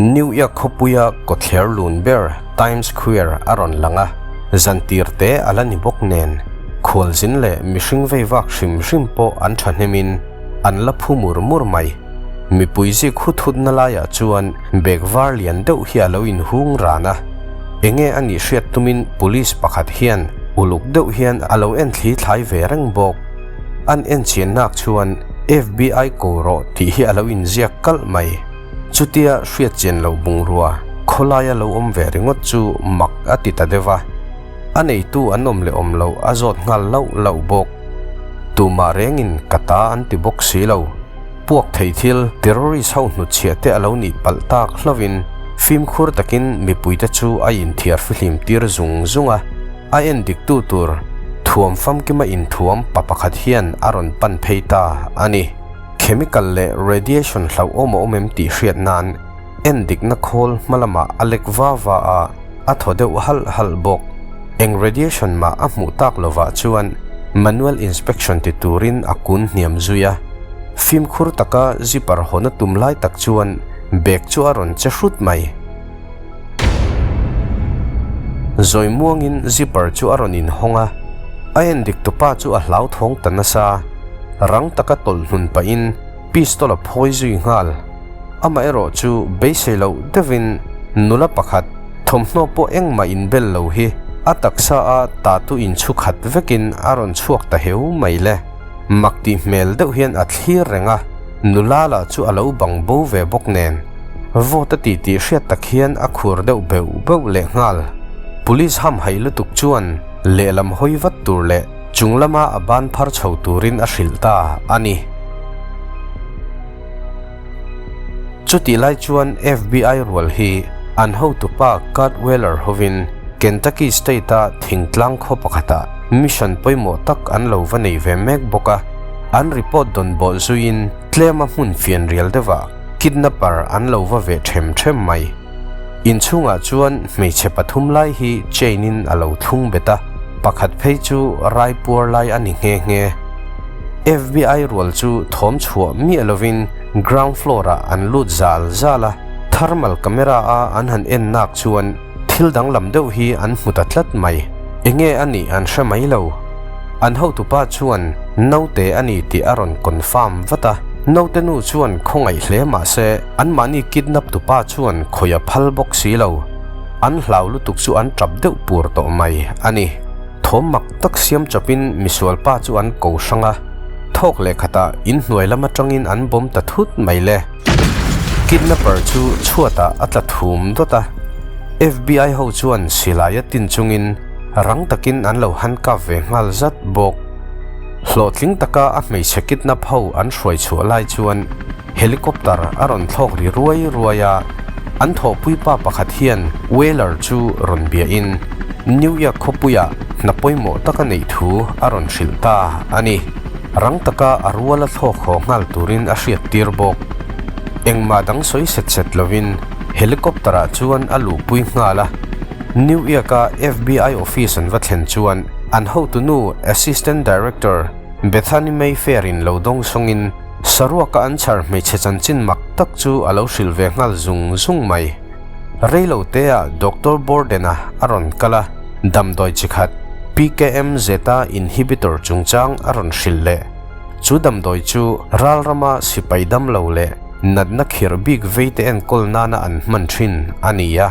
New York khawpuia kawtthler lun ber Times Square a rawn lang a, zantir te a la ni bawk nen, khualzin leh mihring vei vak hrim hrim pawh an thahnemin an la phu mur mur mai. Mipui zik hut hutna laiah chuan bag var lian deuh hi a lo inhung ran a, enge a nih hriat tumin police pakhat hian uluk deuh hian a lo en thli thlai ve reng bawk. An en chiannak chuan FBI ko rawh tih hi a lo inziak kalh mai. Chutia hriat chian loh bungrua khawlaia lo awm ve ringawt chu mak a ti ta deuh a, a neitu an awm leh awm loh a zawt nghal lauh lauh bawk. Tumah rengin ka ta an ti bawk si lo. Puak thei thil terrorist ho hnutchhiah te a lo nih palh tak hlauhin fimkhur takin mipuite chu a inthiar fihlim tir zung zung a, a en diktu tur thuam famkima inthuam pa pakhat hian a rawn pan phei ta a ni. Chemical leh radiation hlauhawm a awm em tih hriat nan en dikna khawl hma lamah a lek va va a, a thaw deuh halh halh bawk. Eng radiation mah a hmuh tak lovah chuan manual inspection ti turin a kun hniam zui a. Fimkhur taka zipper hawn a tum lai tak chuan bag chu a rawn che hrut mai. Zawi muangin zipper chu a rawn inhawng a, a en dik tupa chu a hlauthawng ta nasa. Rang taka tawlh hnun pahin pistol a phawi zui nghal. Amaherawh chu beisei loh deuhin nula pakhat thawmhnaw pawh engmah inbel lo hi a taksa a tatu inchhu khat vekin a rawn chhuak ta heu mai le. Mak tih hmel deuh hian a thlir reng a, nula lah chu a lo bang bo ve bawk nen. Vote a ti tih hriat tak hian a khur deuh beuh beuh leh nghal. Police ham haih lutuk chuan lehlam hawi vat tur leh chung lama a ban phar chho turin a hrilh ta a ni. Chutih lai chuan FBI rual hi an hotupa Kurt Weller hovin Kentucky State-a thingtlang khaw pakhatah mission pawimawh tak an lo va nei ve mek bawk a, an report dawn bawh zuiin tlema hmun fian rial deuhah kidnapper an lo va veh ṭhem ṭhem mai. Inchhungah chuan hmeichhe pathum lai hi chain-in a lo thlung bet a, pakhat phei chu rai puar lai a ni nghe nghe. FBI rual chu thawm chhuah miah lovin ground floor-ah an lut zal zal a, thermal camera-a an han en nak chuan thil danglam deuh hi an hmu ta tlat mai. Enge a nih an hre mai lo. An hotupa chuan naute a ni tih a rawn confirm vat a, naute nu chuan khawngaih hle mah se anmahni kidnap tupa chuan khawih a phal bawk si lo. An hlau lutuk chu an tap deuh pur tawh mai a ni. Thawm mak tak siam chawpin misual pa chu an ko hrang a, thawk leh khatah inhnuai lam atangin an bawm ta thut mai le. Kidnapper chu chhuatah a tla thum dawt a, FBI ho chuan silai a tin chungin rang takin an lo handcuff ve nghal zat bawk. Hlawhtling taka a hmeichhe kidnap ho an hruai chhuah lai chuan helicopter a rawn thlawk ri ruai ruai a, an thawhpui pa pakhat hian Wheeler chu rawn biahin New York khawpuiah hna pawimawh taka neih thu a rawn hrilh ta a ni. Rang taka a ruala thlawk haw nghal turin a hriat tir bawk. Engmah dang sawi set set lovin helicopter ah chuan a luhpui nghal a. New York-a FBI office an va thlen chuan an hotunu Assistant Director Bethany Mayfair-in lo dawng sawngin saruaka an chhar hmeichhe chanchin mak tak chu a lo hrilh ve nghal zung zung mai. Reilo teah Doctor Borden-a a rawn kal a, damdawi chi khat PKM Zeta inhibitor chungchang a rawn hrilh leh. Chu damdawi chu ralrama sipai damlo leh natna khirh bik veite enkawl nana an hman thin a ni a.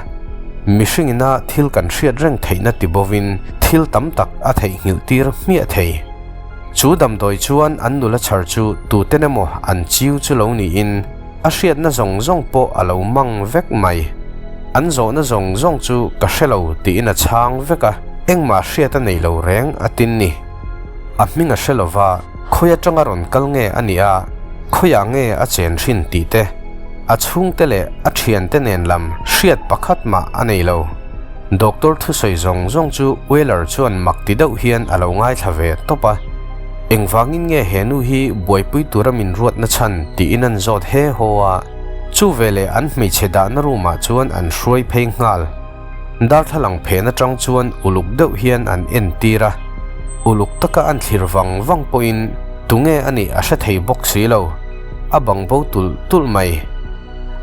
Mihringina thil kan hriat reng theihna ti bovin thil tam tak a theihnghilh tir hmiah thei. Chu damdawi chuan an nula chhar chu tuten emaw an chiu chu lo niin a hriatna zawng zawng pawh a lo mang vek mai. An zawhna zawng zawng chu ka hre lo tiin a chhang vek a, engmah hriat a nei lo reng a tin ni. A hming a hre lo va, khawi atanga rawn kal nge a nih a, khawiah nge a chen thin tih te, a chhungte leh a thiante nen lam hriat pakhat mah a nei lo. Doctor thusawi zawng zawng chu Wheeler chuan mak ti deuh hian a lo ngaithla ve tawp a. Engvangin nge he nu hi buaipui tura min ruatna chhan tiin an zawt he haw a, chu veleh an hmeichhe dahna room ah chuan an hruai phei nghal. Darthlalang phen atang chuan uluk deuh hian an entir a, uluk taka an thlir vang vang pawhin tunge a nih a hre thei bawk si lo, a bang bo tulh tulh mai.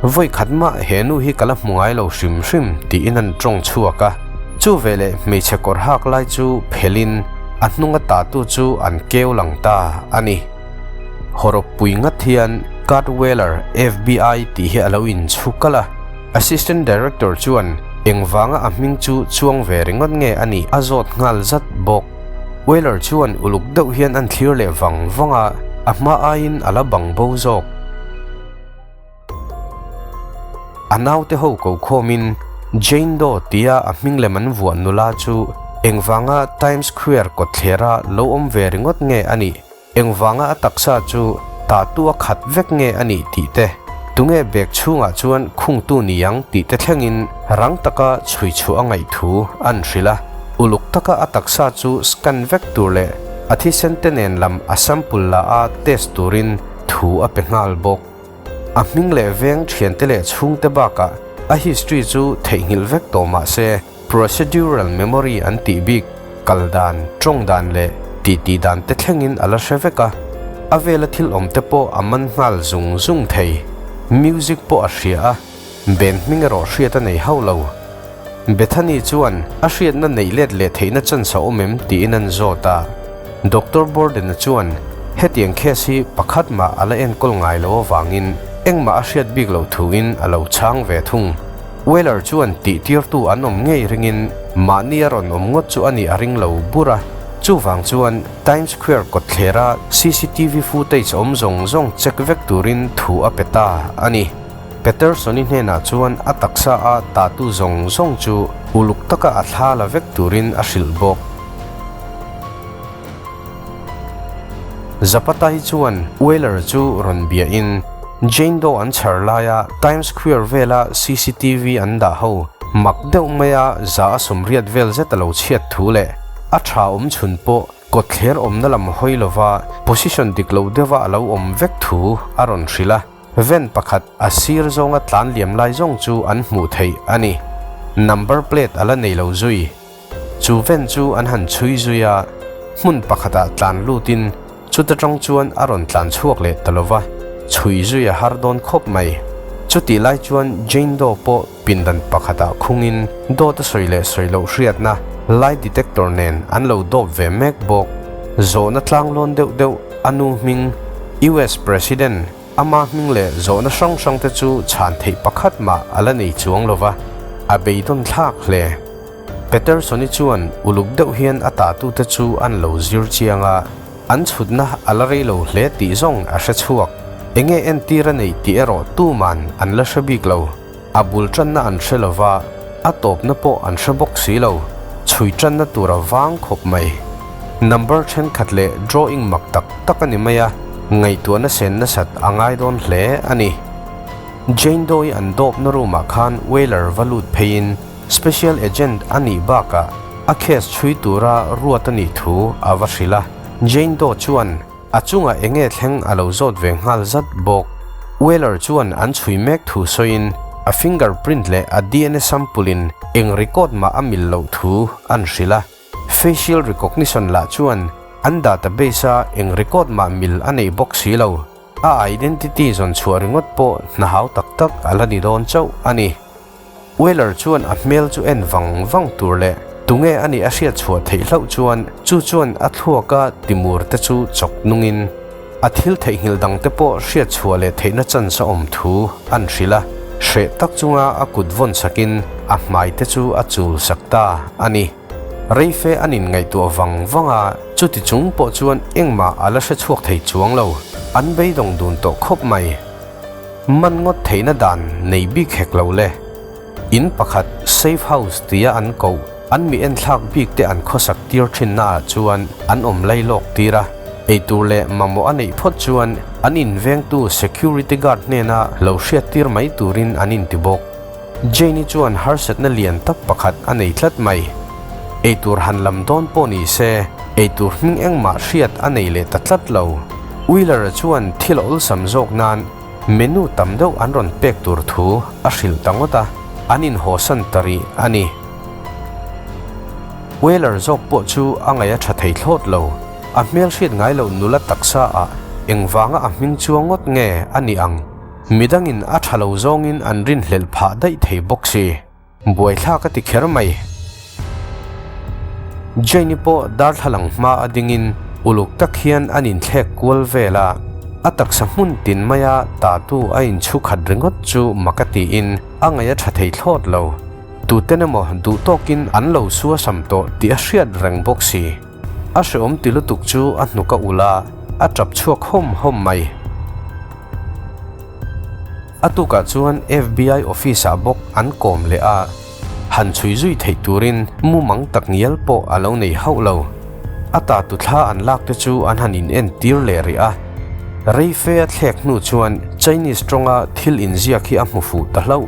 Vawi khat mah he nu hi ka la hmu ngai lo hrim hrim tiin an tawng chhuak a. Chu veleh hmeichhe kawr hak lai chu phelhin a hnunga tatu chu an keu lang ta a ni. Hawrawp pui ngat hian Kurt Weller, FBI tih hi a lo inchhu kalh a. Assistant Director chuan engvanga a hming chu chuang ve ringawt nge a nih a zawt nghal zat bawk. Weller chuan uluk deuh hian an thlir leh vang vang a, a hma aiin a la bang bo zawk. A naute ho ko khawmin Jane Doe tia a hming lem an vuah nula chu engvanga Times Square kawtthlera lo awm ve ringawt nge a nih? Engvanga a taksa chu tahtu a khat vek nge a nih tih te, tunge bag chhungah chuan khungtu ni ang tih te thlengin rang taka chhui chhuah a ngaih thu an hrilh a. Uluk taka a taksa chu scan vek tur leh a thisen te nen lam a sample la a test turin thu a pe nghal bawk. A hming leh veng thiante leh chhungte bakah a history chu theihnghilh vek tawh mah se, Procedural memory an tih bik, kal dan, tawng dan leh titi dan te thlengin a la hre vek a, a vela thil awm te pawh a man nghal zung zung thei. Music pawh a hria a, band hming erawh hriat a nei hauh lo. Bethany chuan a hriatna neih let leh theihna chance a awm em tiin an zawt a. Doctor Borden-a chuan hetiang case hi pakhat mah a la enkawl ngai lo avangin engmah a hriat bik loh thuin a lo chhang ve thung. Weller chuan tihtirtu an awm ngei ringin mahni a rawn awm ngawt chu a nih a ring lo bur a, chuvang chuan Times Square kawtthlera cctv footage awm zawng zawng check vek turin thu a pe ta a ni. Patterson-i hnenah chuan a taksa a tatu zawng zawng chu uluk taka a thla la vek turin a hrilh bawk. Zapata hi chuan Weller chu rawn biahin Jane Doe an chhar laia Times Square vela cctv an dah ho mak deuh maia za a sawmriat vel zet a lo chhiat thu leh a tha awm chhun pawh kawtthler awmna lam hawi lova position dik lo deuha a lo awm vek thu a rawn hrilh a. Van pakhat a sir zawnga tlan liam lai zawng chu an hmuh theih a ni. Number plate a la nei lo zui. Chu ven chu an han chhui zui a, hmun pakhatah tlan lutin chuta tang chuan a rawn tlan chhuak leh ta lo va, chhui zui a har dawn khawp mai. Chutih lai chuan Jane Doe pawh pindan pakhatah khungin dawt a sawi leh sawi loh hriatna lie detector nen an lo dawp ve mek bawk. Zawhna tlanglawn deuh deuh a nu hming US President Ama hming leh zawhna hrang hrang te chu chhan theih pakhat mah a la nei chuang lo va, a beidawn thlak hle. Peterson-i chuan uluk deuh hian a tatute chu an lo zir chiang a, an chhutna a la rei lo hle tih zawng a hre chhuak. Enge entir a neih tih erawh tuman an la hre bik lo. A bul tanna an hre lo va, a tawpna pawh an hre bawk si lo, chhui tanna tur a vang khawp mai. Number thenkhat leh drawing mak tak tak a ni mai a, ngaihtuahna sen nasat a ngai dawn hle a ni. Jane Doe an dawpna room ah khan Wheeler va lut pheiin Special Agent a nih bakah a case chhui tura ruat a nih thu a va hrilh a, Jane Doe chuan A chungah eng nge thleng a lo zawt ve nghal zat bawk. Weller chuan an chhui mek thu sawiin a finger print leh a dna sample in eng record mah a mil loh thu an hrilh a. Facial recognition lah chuan an database a eng record mah mil a nei bawk si lo. A identity zawn chhuah ringawt pawh hna hau tak tak a la ni dawn chauh a ni. Weller chuan a hmel chu en vang vang tur leh tunge a nih a hriat chhuah theih hlauh chuan chu chuan a thluaka timur te chu chawk nungin a thil theihnghilh dang te pawh hriat chhuah leh theihna chance a awm thu an hrilh a, hreh tak chunga a kut vawn sakin a hmai te chu a chul sak ta a ni. Reife an inngaihtuah vang vang a, chuti chung pawh chuan engmah a la hre chhuak thei chuang lo, an beidawng dun tawh khawp mai. Man ngawt theihna dan nei bik hek lo le. In pakhat safe house tia an koh, an mi enthlak bik te an khawsak tir thinna ah chuan an awm lai lawk tir a, eitur leh mamawh a neih phawt chuan an invengtu security guard hnena lo hriat tir mai turin an inti bawk. Jane-i chuan harsatna lian tak pakhat a nei tlat mai. Eitur han lam dawn pawh ni se, eitur hming engmah hriat a nei leh ta tlat lo. Wheeler-a chuan thil a awlsam zawk nan menu tam deuh an rawn pek tur thu a hrilh ta ngawt a, an inhawsan ta rih a ni. Wheeler zawk pawh chu a ngaih a tha thei thlawt lo. A hmel hriat ngai loh nula taksa ah engvanga a hming chuang ngawt nge a nih ang? Midangin a tha lo zawngin an rinhlelh phah daih thei bawk si. Buaithlak a ti kher mai. Jane-i pawh darthlalang hma a dingin uluk tak hian an inthlek kual vel a, a taksa hmun tin maia tatu a inchhu khat ringawt chu mak a tiin a ngaih a tha thei thlawt lo. Tuten emaw duh tawkin an lo suasam tawh tih a hriat reng bawk si. A hreawm ti lutuk chu a hnuk a ulh a, a tap chhuak hawm hawm mai. A tukah chuan FBI office-ah bawk an kawm leh a, han chhui zui theih turin mumang tak ngial pawh a lo nei hauh lo. A ta tu thla an lak te chu an han inentir leh rih a. Rei fe a thlek hnu chuan Chinese tawnga thil inziak hi a hmu fuh ta hlauh.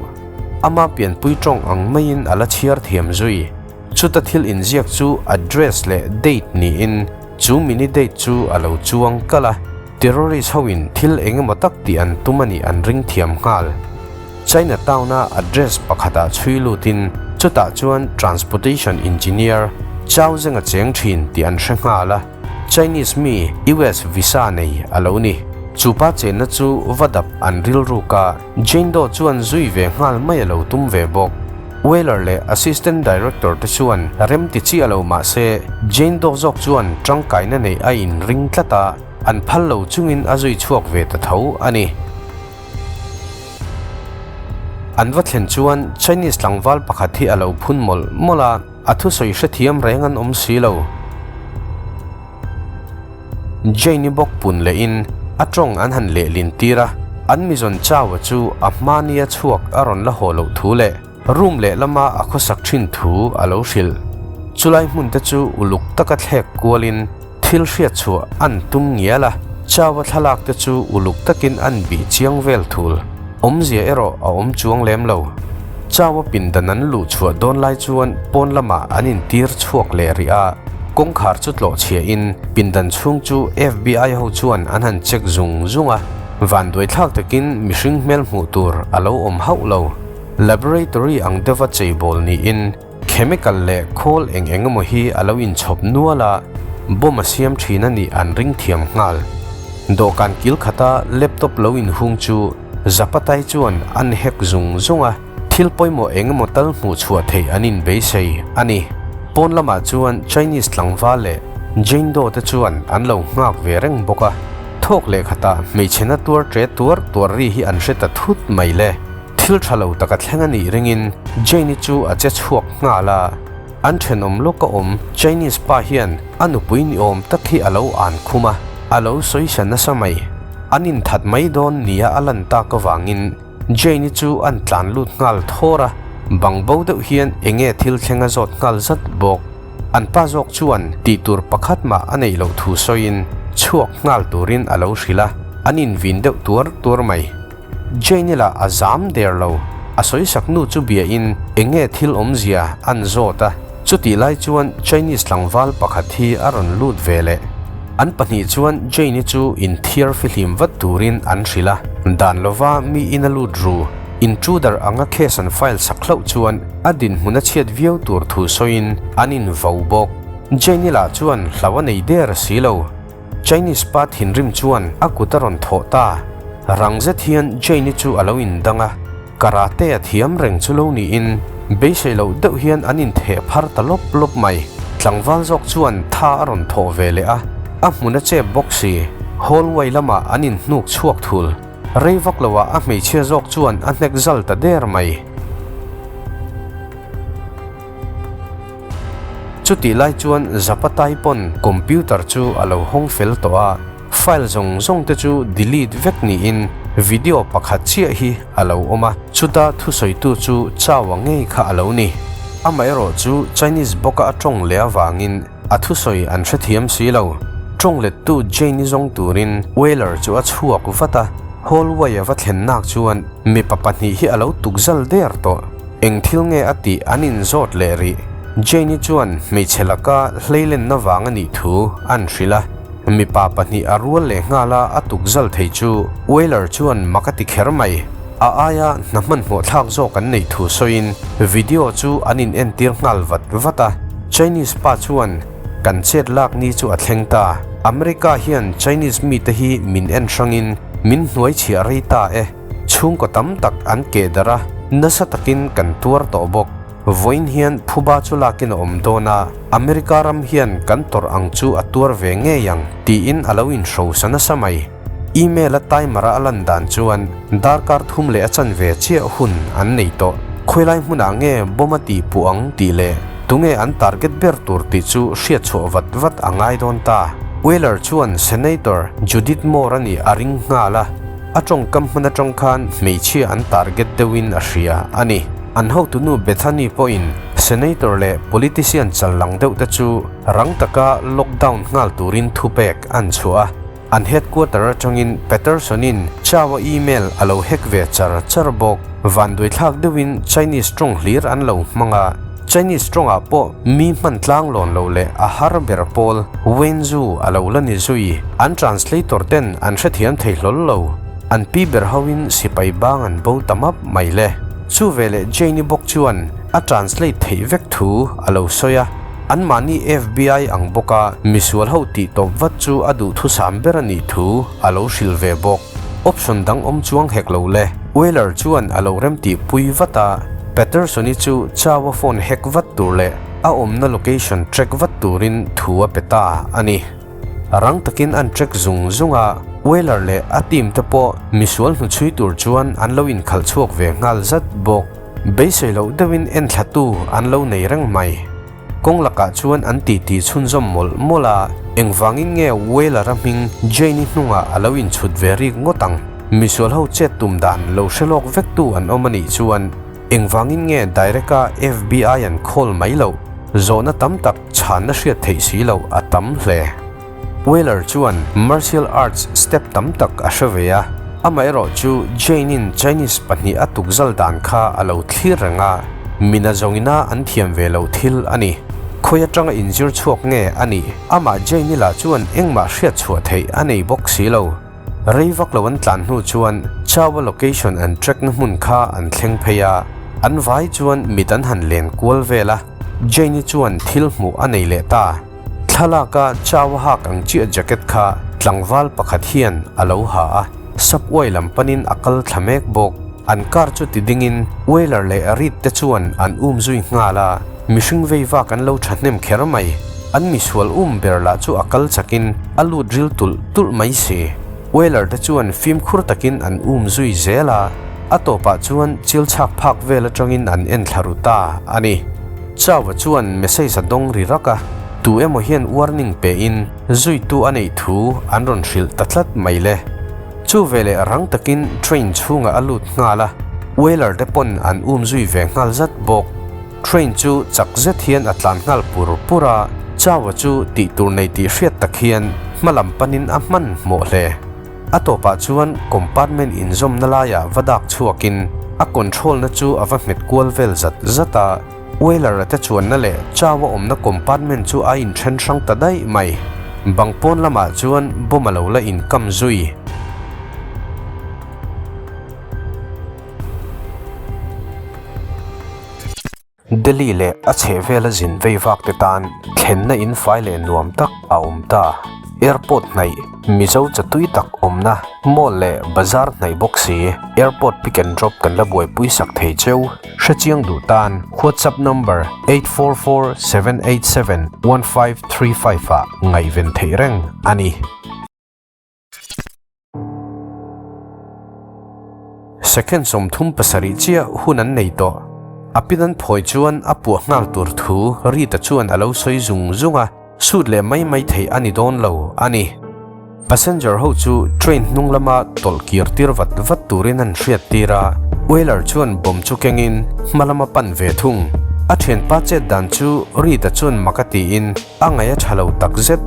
Ama pianpui tawng ang maiin a la chhiar thiam zui. Chuta thil inziak chu address leh date niin chu mini date chu a lo chuang kalh a, terrorist hoin thil engemaw tak tih an tum a nih an ring thiam nghal. China town-a address pakhatah chhui lutin chutah chuan transportation engineer Chao Zeng-a cheng thin tih an hre nghal a, Chinese mi US visa nei a lo ni. Chupa chenna chu va dap an rilruk a, Jane Doe chuan zui ve nghal mai a lo tum ve bawk. Wheeler leh Assistant Director te chuan rem ti chiah lo mah se, Jane Doe zawk chuan tangkaina neih a inring tlat a, an phal lo chungin a zui chhuak ve ta tho a ni. An va thlen chuan Chinese tlangval pakhat hi a lo phun mawlh mawlh a, a thusawi hrethiam reng an awm si lo. Jane-i bawk pun lehin a tawng an han lehlin tir a, an mizawn Chau-a chu a hmania chhuak a rawn la haw loh thu leh room lehlama a khawsak thin thu a lo hrilh. Chulai hmun te chu uluk taka thlek kualin thil hriat chhuah an tum ngial a, Chau-a thlalak te chu uluk takin an bih chiang vel thul. Awmzia erawh a awm chuang lem lo. Chau-a pindan an luh chhuah dawn lai chuan pawn lamah an intir chhuak leh rih a, kawngkhar chu tlawh chhiahin pindan chhung chu FBI ho chuan an han check zung zung a, vanduai thlak takin mihring hmel hmuh tur a lo awm hauh lo. Laboratory ang deuha cheibawl niin chemical leh khawl eng eng emaw hi a lo inchhawp nual a, bomb a siam thin a nih an ring thiam nghal. Dawhkan kil khata laptop lo inhung chu Zapatai chuan an hack zung zung a, thil pawimawh eng emaw tal hmuh chhuah theih an inbeisei a ni. Pawn lamah chuan Chinese tlangval leh Jane Doe te chuan an lo nghak ve reng bawk a, thawk leh khatah hmeichhe na tuar ṭe tuar tuar ri hi an hre ta thut mai le. Thil ṭha lo taka thleng a nih ringin Jane-i chu a che chhuak nghal a, an ṭhenawm lawka awm Chinese pa hian a nupui ni awm tak hi a lo an khum a, a lo sawisa nasa mai. An inthat mai dawn nia a lan tak avangin Jane-i chu an tlan lut nghal thawr a, bang bo deuh hian enge thil thleng a zawt nghal zat bawk. An pa zawk chuan tih tur pakhat mah a neih loh thu sawiin chhuak nghal turin a lo hrilh a, an invin deuh tuar tuar mai. Jane-i lah a zam der lo, a sawisak nu chu biain eng nge thil awmzia an zawt a, chutih lai chuan Chinese tlangval pakhat hi a rawn lut ve leh. An pahnih chuan Jane-i chu inthiar fihlim vat turin an hrilh a, dan lova mi in a lut ru, intruder anga case an file sak hlauh chuan a dinhmun a chhiat viau tur thu sawiin an invo bawk. Jane-i lah chuan hlau a nei der si lo. Chinese pa thinrim chuan a kut a rawn thawh ta. Rang zet hian Jane-i chu a lo indang a, karate a thiam reng chu lo niin beisei loh deuh hian an intheh phar ta lawp lawp mai. Tlangval zawk chuan tha a rawn thawh ve leh a, a hmun a chep bawk si. Hallway lamah an inhnuk chhuak thul. Rei vak loah a hmeichhia zawk chuan a hnek zal ta der mai. Chutih lai chuan Zapatai pawn computer chu a lo hawng fel tawh a, file zawng zawng te chu delete vek niin video pakhat chiah hi a lo awm a, chuta thusawitu chu Chau-a ngei kha a lo ni. Amaherawh chu Chinese bawka a tawng leh avangin a thusawi an hrethiam si lo. Tawng lettu Jane-i zawng turin Wheeler chu a chhuak vat a, hallway a va thlen nak chuan mipa pahnih hi a lo tukzal der tawh. Eng thil nge a tih an inzawt leh rih. Jane-i chuan hmeichhe laka hleilenna vang a nih thu an hrilh a. Mipa pahnih a rual leh nghal a a tukzal thei chu Wheeler chuan mak a ti kher mai. A aia hna hmanhmawh thlak zawk an neih thu sawiin video chu an inentir nghal vat vat a. Chinese pa chuan kan chet lak ni chu a thleng ta. America hian Chinese mite hi min en hrangin min hnuaichhiah rei ta e. Chhungkaw tam tak an keh darh a, nasa takin kan tuar tawh bawk. Vawiin hian phuba chu lakin a awm dawn a, America ram hian kan tawrh ang chu a tuar ve ngei ang, tiin a lo inhrosa nasa mai. Email a timer a a lan dan chuan darkar thum leh a chanve chiah hun an nei tawh. Khawilai hmunah nge bomb a tih puh ang tih leh tunge an target ber tur tih chu hriat chhuah vat vat a ngai dawn ta. Wheeler chuan Senator Judith Moore a nih a ring nghal a. A tawngkam hman atang khan hmeichhia an target deuhin a hria a ni. An hotunu Bethany pawhin Senator leh politician challang deuh te chu rang taka lockdown nghal turin thupek an chhuah a. An headquarter atangin Patterson-in Chow-a email a lo hack ve char char bawk. Vanduaithlak deuhin Chinese tawng hlir an lo hmang a. Chinese tawngah pawh mi hman tlang lawn lo leh a har ber pawl Wenzhou a lo la ni zui. An translator ten an hrethiam thei hlawl lo. An pi ber hoin sipai bang an bo ta map mai le. Chu veleh Jane-i bawk chuan a translate theih vek thu a lo sawi a. Anmahni FBI ang bawka misual ho tih tawp vat chu a duhthusam ber a nih thu a lo hrilh ve bawk. Option dang awm chuang hek lo le. Wheeler chuan a lo remtih pui vat a, Patterson-i chu Chow-a phone hack vat tur leh a awmna location track vat turin thu a pe ta a ni. Rang takin an track zung zung a, Wheeler leh a team te pawh misual hnuchhui tur chuan an lo inkhalh chhuak ve nghal zat bawk. Beisei loh deuhin enthlatu an lo nei reng mai. Kawng lakah chuan an titi chhunzawm mawlh mawlh a, engvangin nge Wheeler-a hming Jane-i hnungah a lo inchhut ve rik ngawt ang? Misual ho chet tum dan lo hre lawk vektu an awm a nih chuan engvangin nge direct-a FBI an call mai loh? Zawhna tam tak chhanna hriat theih si loh a tam hle. Wheeler chuan martial arts step tam tak a hre ve a, amaherawh chu Jane-in Chinese pahnih a tukzal dan kha a lo thlir reng a, mina zawngina an thiam ve lo thil a ni. Khawi atanga inzir chhuak nge a nih? Amah Jane-i lah chuan engmah hriat chhuah theih a nei bawk si lo. Rei vak lo an tlan hnu chuan Chow-a location an track na hmun kha an thleng phei a, an vai chuan mit an han len kual vel a, Jane-i chuan thil hmuh a nei leh ta. Thlalaka Chow hak ang chiah jacket kha tlangval pakhat hian a lo ha a, subway lam panin a kal thla mek bawk. An car chu ti dingin Wheeler leh Reed te chuan an um zui nghal a, mihring vei vak an lo thahnem kher mai. An misual um ber lah chu a kal chakin a lut ril tulh tulh mai si. Wheeler te chuan fimkhur takin an um zui zel a, a tawpah chuan chil chhak phak vel atangin an en thla ru ta a ni. Chauva chuan message a dawng ri rak a, tu emaw hian warning pe in zuitu a neih thu an rawn hrilh ta tlat mai le. Chu veleh rang takin train chhungah a lut nghal a, Wheeler te pawn an um zui ve nghal zat bawk. Train chu chak zet hian a tlan nghal pur pur a, Chauva chu tih tur nei tih hriat tak hian hma lam panin a hman hmawh hle. A tawpah chuan compartment inzawmna laiah va dak chhuakin a control-na chu a va hmet kual vel zat zat a. Wheeler-a te chuanna leh Chow-a awmna compartment chu a inthen hrang ta daih mai. Bang pawn lamah chuan bomb a lo la inkam zui. Delhi leh a chhehvela zin vei vak te tan thlenna in fai leh nuam tak a awm ta. Airport hnaih, Mizo chatui tak awmna, mall leh bazar hnaih bawk si, airport pick and drop kan la buaipui sak thei cheu. Hrechiang duh tan WhatsApp number 844787 1535 ah ngaihven theih reng a ni. Second 37 chiah hun an nei tawh. A pin an phawi chuan a puah nghal tur thu Rita chuan a lo sawi zung zung a, sut leh mai mai theih a ni dawn lo a ni. Passenger ho chu train hnung lama tawlh kir tir vat vat turin an hriat tir a, Wheeler chuan bomb chu kengin hma lama pan ve thung. A thianpa chet dan chu Rita chuan mak a tiin a ngaih a tha lo takzet.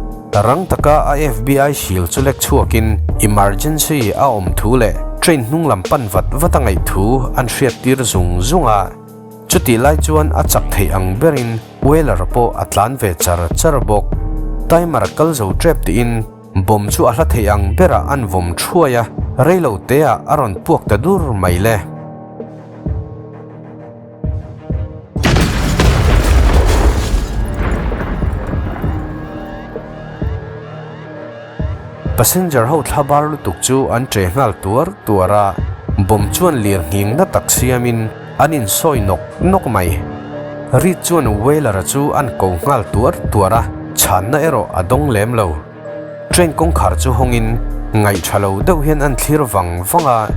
Rang taka a FBI sil chu lek chhuakin emergency a awm thu leh train hnung lam pan vat vat a ngaih thu an hriat tir zung zung a. Chutih lai chuan a chak theih ang berin Wheeler pawh a tlan ve char char bawk. Timer a kal zo tep tiin bomb chu a hla theih ang berah an vawm thuai a, reilo teah a rawn puak ta dur mai le. Passenger ho thla bar lutuk chu an che nghal tuar tuar a. Bomb chuan lir nghing na tak siamin an insawi nawk nawk mai. Reed chuan Wheeler-a chu an ko nghal tuar tuar a, chhanna erawh a dawng lem lo. Train kawngkhar chu hawngin ngaihṭha lo deuh hian an thlir vang vang a,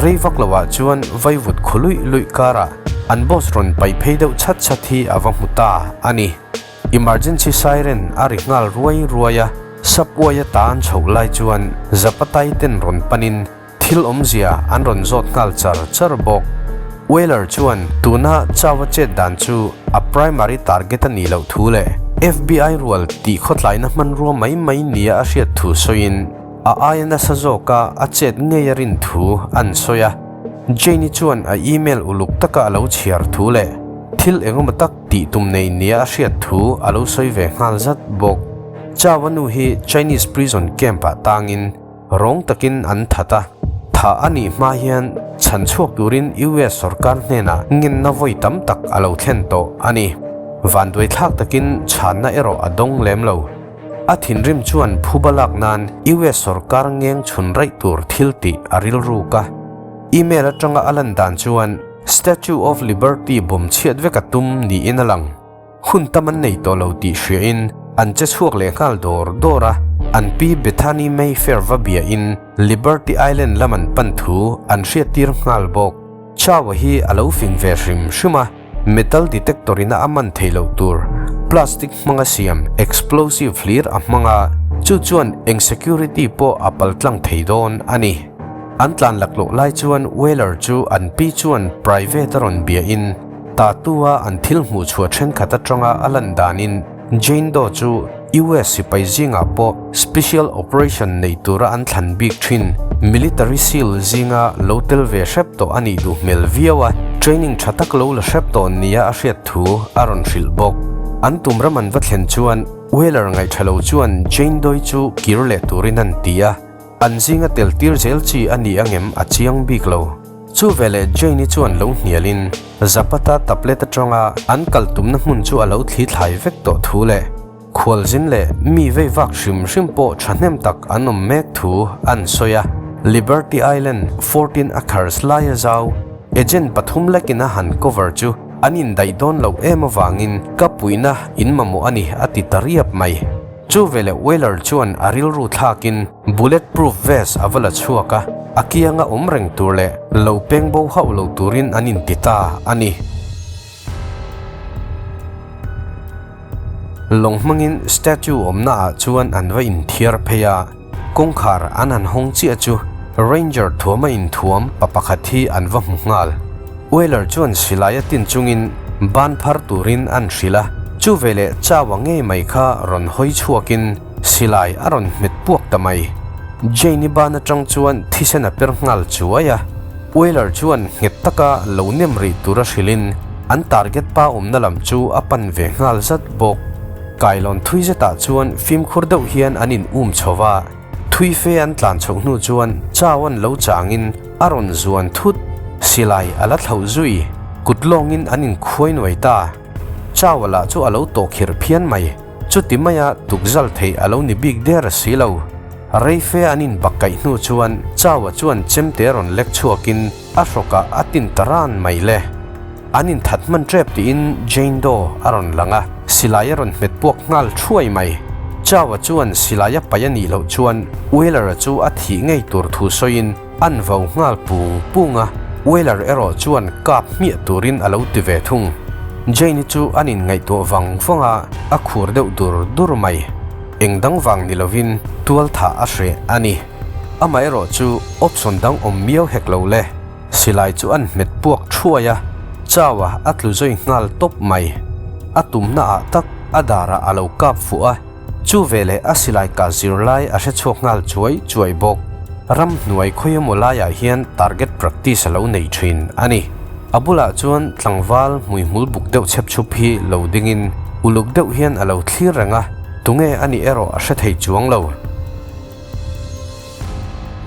rei vak loah chuan vaivut khu luih luih karah an boss rawn paih phei deuh chhat chhat hi a va hmu ta a ni. Emergency siren a ri nghal ruai ruai a, subway a tan chhoh lai chuan Zapatai ten rawn panin Thil awmzia an rawn zawt nghal char char bawk. Wheeler chuan tuna Chau-a chet dan chu a primary target a nih loh thu leh FBI rual tih khawtlaina hmanrua mai mai nia a hriat thu sawiin a aia nasa zawka a chet ngei a rin thu an sawi a. Jane-i chuan a email uluk taka a lo chhiar thu leh thil engemaw tak tih tum nei nia a hriat thu a lo sawi ve nghal zat bawk. Chau-a nu hi Chinese prison camp-ah tangin Rawng takin an that a, thah a nih hma hian chhan chhuak turin US sorkar hnenah ngenna vawi tam tak a lo thlen tawh a ni. Vanduai thlak takin chhanna erawh a dawng lem lo. A thinrim chuan phuba lak nan US sorkar ngeng chhun raih tur thil tih a rilruk a. Email atanga a lan dan chuan Statue of Liberty bawm chhiat vek a tum niin a lang. Hun tam an nei tawh lo tih hriain an che chhuak leh nghal dawr dawr a, an pi Bethany Mayfair va biain Liberty Island lam an pan thu an hriattir nghal bawk. Chow-a hi a lo fing ve hrim hrim a, metal detector ina a man theih loh tur plastic hmanga siam explosive hlir a hmang a, chu chuan eng security pawh a paltlang thei dawn a ni. An tlan laklawh lai chuan Wheeler chu an pi chuan private a rawn biain, Tatua an thil hmuh chhuah thenkhat atanga a lan danin Jane Doe chu US sipai zingah pawh special operation nei tura an thlan bik thin military seal zinga lo tel ve hrep tawh a nih duh hmel viau a, training tha tak lo la hrep tawh nia a hriat thu a rawn hrilh bawk. An tum ram an va thlen chuan Wheeler ngaihṭha lo chuan Jane Doe chu kir leh turin an ti a, an zinga tel tir zel chi a ni angem a chiang bik lo. Chu veleh Jane-i chuan lo hnialin Zapata tablet atanga an kal tumna hmun chu a lo thli thlai vek tawh thu leh khualzin leh mi vei vak hrim hrim pawh thahnem tak an awm mek thu an sawi a. Liberty Island 14 acres laia zau agent pathum lekin a han cover chu an indaih dawn loh em avangin ka puihna in mamawh a ni a ti ta riap mai. Chu veleh Wheeler chuan a rilru thlakin bullet proof vest a va la chhuak a, a kianga awm reng tur leh lo peng bo hauh lo turin an inti ta a ni. Lawng hmangin statue awmna ah chuan an va inthiar phei a, kawngkhar an han hawng chiah chu ranger thuama inthuam pa pakhat hi an va hmu nghal. Wheeler chuan silai a tin chungin ban phar turin an hrilh a, chu veleh Chau-a ngei mai kha rawn hawi chhuakin silai a rawn hmet puak ta mai. Jane-i ban atang chuan thisen a per nghal chuai a, Wheeler chuan nghet taka lo nem rih tura hrilhin an target pa awmna lam chu a pan ve nghal zat bawk. Kailawn thui zetah chuan fimkhur deuh hian an in um chho va. Thui fe an tlan chhoh hnu chuan Chau an lo changin a rawn zuan thut. Silai a la thlauh zui, kut lawngin an inkhuai nuai ta. Chau a lah chu a lo tawh khirh phian mai. Chuti maia tukzal theih a lo ni bik der a si lo. Rei fe an inbak kaih hnu chuan Chau a chuan chemte rawn lek chhuakin a hrawkah a tin ta ran mai le. An inthat hman tep tiin Jane Doe a rawn lang a, silai a rawn hmet puak nghal thuai mai. Chau-a chuan silai a paih a nih loh chuan Wheeler-a chu a thih ngei tur thu sawiin an vau nghal pung pung a, Wheeler erawh chuan kap hmiah turin a lo ti ve thung. Jane-i chu an inngaihtuah vang vang a, a khur deuh dur dur mai. Eng dang vang ni lovin tual thah a hreh a ni. Amaherawh chu option dang awm miau hek lo le. Silai chu an hmet puak thuai a, Chau-a a tlu zui nghal tawp mai. A tumna ah tak a darah a lo kap fuh a, chu veleh a silai kah zir lai a hre chhuak nghal chuai chuai bawk. Ram hnuai khawi emaw laiah hian target practice a lo nei thin a ni. A bulah chuan tlangval hmuihmul buk deuh chhep chhup hi lo dingin uluk deuh hian a lo thlir reng a, tunge a nih erawh a hre thei chuang lo.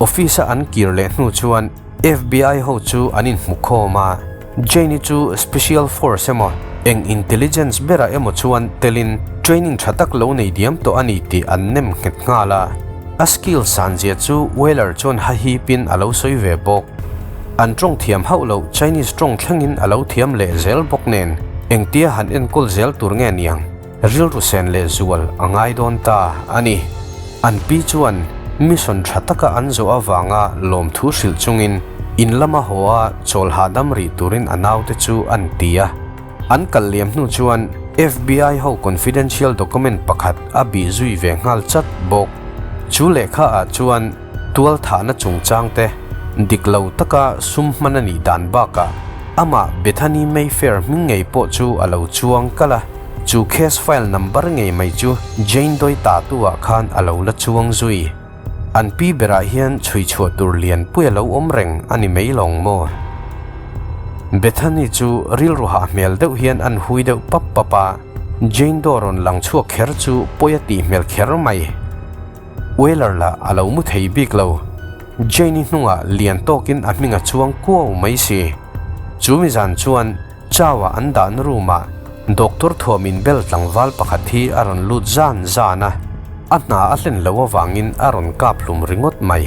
Office a an kir leh hnu chuan FBI ho chu an inhmu khawm a, Jane-i chu Special Force emaw, eng intelligence berah emaw chuan telin training tha tak lo nei diam tawh a ni tih an nem nghet nghal a. A skill san zia chu Wheeler chuan hahipin a lo sawi ve bawk. An tawng thiam hauh loh Chinese tawng thlengin a lo thiam leh zel bawk nen engtia han enkawl zel tur nge niang? Rilru sen leh zual a ngai dawn ta a ni. An pi chuan mission tha taka an zawh avanga lawmthu hrilh chungin in lama haw a chawl hahdam rih turin a naute chu an ti a. An kal liam hnu chuan FBI ho confidential document pakhat a bih zui ve nghal chat bawk. Chu lehkha ah chuan tual thahna chungchang te dik lo taka sum hman a nih dan bakah amah Bethany Mayfair hming ngei pawh chu a lo chuang kalh a, chu case file number ngei mai chu Jane Doe tatu ah khan a lo la chuang zui. An pi berah hian chhui chhuah tur lian pui a lo awm reng a ni mai lawng maw? Bethany chu rilru hah hmel deuh hian an hui deuh pap pap a, Jane Doe rawn lang chhuak kher chu pawi a tih hmel kher mai. Weller lah a lo mu thei bik lo. Jane-i hnungah lian tawkin a hming a chuang kuau mai si. Chu mi zan chuan Chow-a an dahna room-ah Doctor thuam inbel tlangval pakhat hi a rawn lut zan zan a, a hna a hlen loh avangin a rawn kap hlum ringawt mai.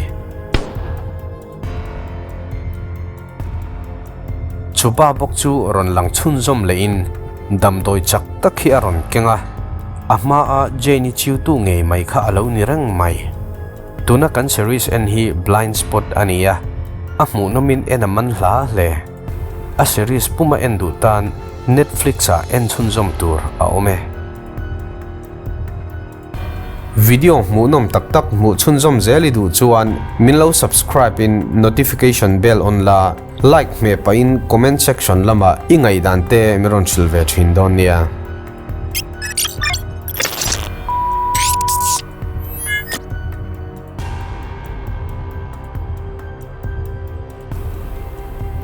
Chupa bawk chu rawn lang chhunzawm lehin damdawi chak tak hi a rawn keng a, a hmaa Jane-i chiutu ngei mai kha a lo ni reng mai. Tuna kan series en hi Blind Spot a ni a, a hmuhnawmin en a man hla hle. A series puma en duh tan Netflix-ah en chhunzawm tur a awm e. Video hmuhnawm tak tak hmuh chhunzawm zel i duh chuan min lo subscribe in notification bell on la, like hmeh pahin comment section lamah i ngaihdan te min rawn hrilh ve thin dawn nia.